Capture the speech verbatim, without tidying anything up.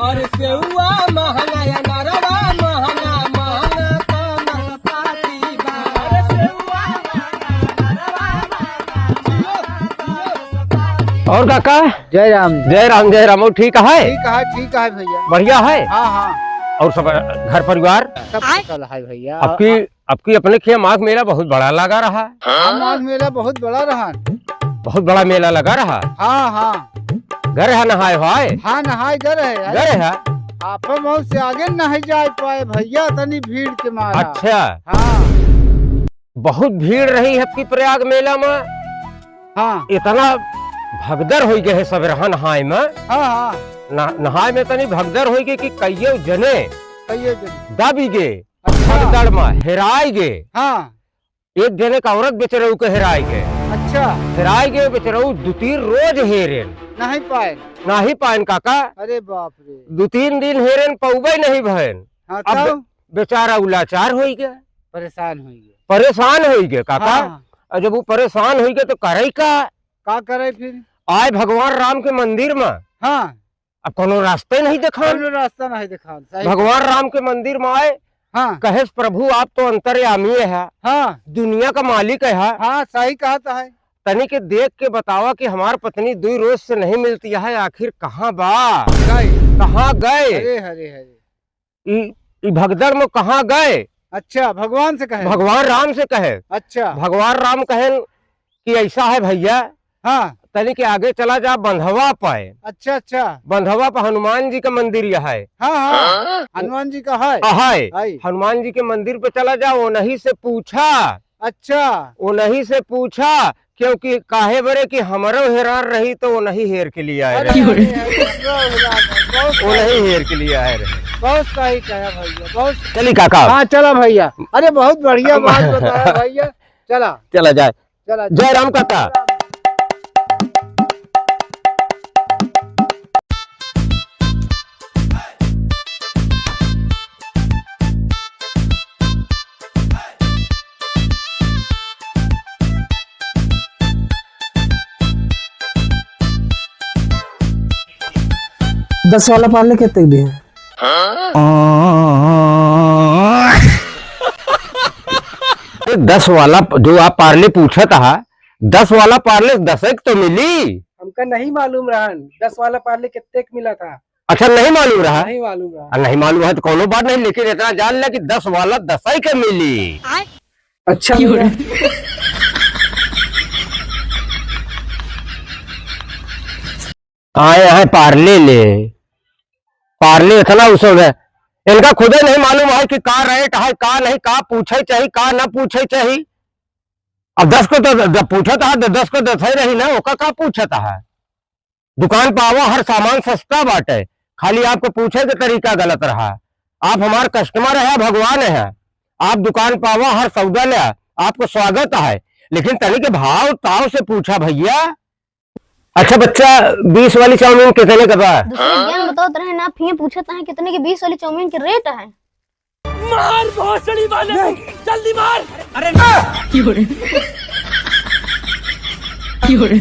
अरे सेउआ महंगा, अनरवा महंगा, महंगा तो नाशपाती बा। अरे सेउआ महंगा, अनरवा महंगा, महंगा तो नाशपाती बा। और काका? जय राम। जय राम, जय राम। और ठीक है? ठीक है, ठीक है भैया। बढ़िया है? हाँ, हाँ। और सब घर परिवार? सब कुशल है भैया। आपकी अबकी अपने खिया माघ मेला बहुत बड़ा लगा रहा। हाँ, माघ मेला बहुत बड़ा रहा। बहुत बड़ा मेला लगा रहा। हाँ, हाँ। गए रहा नहाए होए? हाँ, नहाए गए रहे। गए रहा? आप बहुत से आगे नहीं जा पाए भैया, तनी भीड़ के मारा। अच्छा। हाँ। बहुत भीड़ रही है अबकी प्रयाग मेला में। हाँ। इतना भगदड़ होइ गए है सब रहा नहाए में। हाँ, हाँ। न-, नहाए में तनी भगदड़ होइ गए कि कइयो जने कइयो जने। दबी गए। अच्छा। भगदड़ में हेराई गए। हाँ। एक जने का औरत बेचरऊ के हेराई गए। अच्छा। हेराई गए बेचरऊ, दू तीन रोज हेरेन। नहीं पाएन। नहीं पाएन काका। अरे बाप रे। दू तीन दिन हेरेन, पौबे नहीं भएन। हाँ, अब तब? बे-, बेचारा उ लाचार होइ गए। परेशान होइ गए। परेशान होइ गए काका। हाँ। और जब वो परेशान होइ गए तो करई का? का करे फिर? आए भगवान राम के मंदिर में। हाँ। अब कोनो रास्ते नहीं देखान। कोनो रास्ता नहीं देखान, सही। भगवान राम के मंदिर में आए, हाँ। कहेस, "प्रभु, आप तो अंतर्यामी है, हाँ। दुनिया का मालिक है।" हाँ, सही कहत है। तनी के देख के बतावा कि हमार पत्नी दुई रोज से नहीं मिलती है, आखिर कहाँ बा? गए। कहाँ गए? अरे, अरे, अरे। ई, ई भगदड़ में कहाँ गए? अच्छा, भगवान से कहे? भगवान राम से कहे। अच्छा। भगवान राम कहेन कि ऐसा है भैया, हाँ। तनी के आगे चला जा, बंधवा पाए। अच्छा, अच्छा। बंधवा पर हनुमान जी का मंदिर यह है। हाँ, हाँ। हाँ? हनुमान जी का है। हाँ, है। है। हनुमान जी के मंदिर पे चला जा, उन्हीं से पूछा। अच्छा। उन्हीं से पूछा, क्योंकि काहे बरे कि हमरो हेरान रही तो उन्हीं हेर के लिए आए अरे, रहे। अरे, अरे, अरे, बहुत उन्हीं सही। हेर के लिए आए रहे। बहुत सही कहा भैया, बहुत चली काका। हाँ, चला भैया। अरे, बहुत बढ़िया बात बताया भैया। चला। चला जाए। चला, जय राम काका। दस वाला पार्ले कितने दिए? ए, दस वाला प-, जो आप पार्ले पूछत हा, दस वाला पार्ले दस एक तो मिली। हमका नहीं मालूम रहन, दस वाला पार्ले कितने क मिला था। अच्छा, नहीं मालूम रहा? नहीं मालूम रहा। आ, नहीं मालूम है तो कोनो बात नहीं, लेकिन इतना जान ले कि दस वाला दस एक के मिली। अच्छा भैया। आए हैं पार्ले ले, पार्ले इतना उछल रहे, इनका खुदे नहीं मालूम है कि का रेट है, का नहीं, का पूछे चाही, का ना पूछे चाही। अब दस को तो जब पूछत है, तो दस को दस ही रही ना, ओका का पूछत है? दुकान पावा हर सामान सस्ता बाटे, खाली आपको पूछे के तरीका गलत रहा। आप हमार कस्टमर है, भगवान है, आप दुकान पावा हर सौदा ले, आपको स्वागत है, लेकिन तनी के भाव ताव से पूछा भैया। अच्छा बच्चा, बीस वाली चाउमीन कितने का बा? दूसरे ज्ञान बतावत रहे ना, आप हियां पूछत हैं कितने की बीस वाली चाउमीन के रेट है। मार भोसड़ी वाले को, जल्दी मार। अरे ना। क्यों रे? क्यों रे?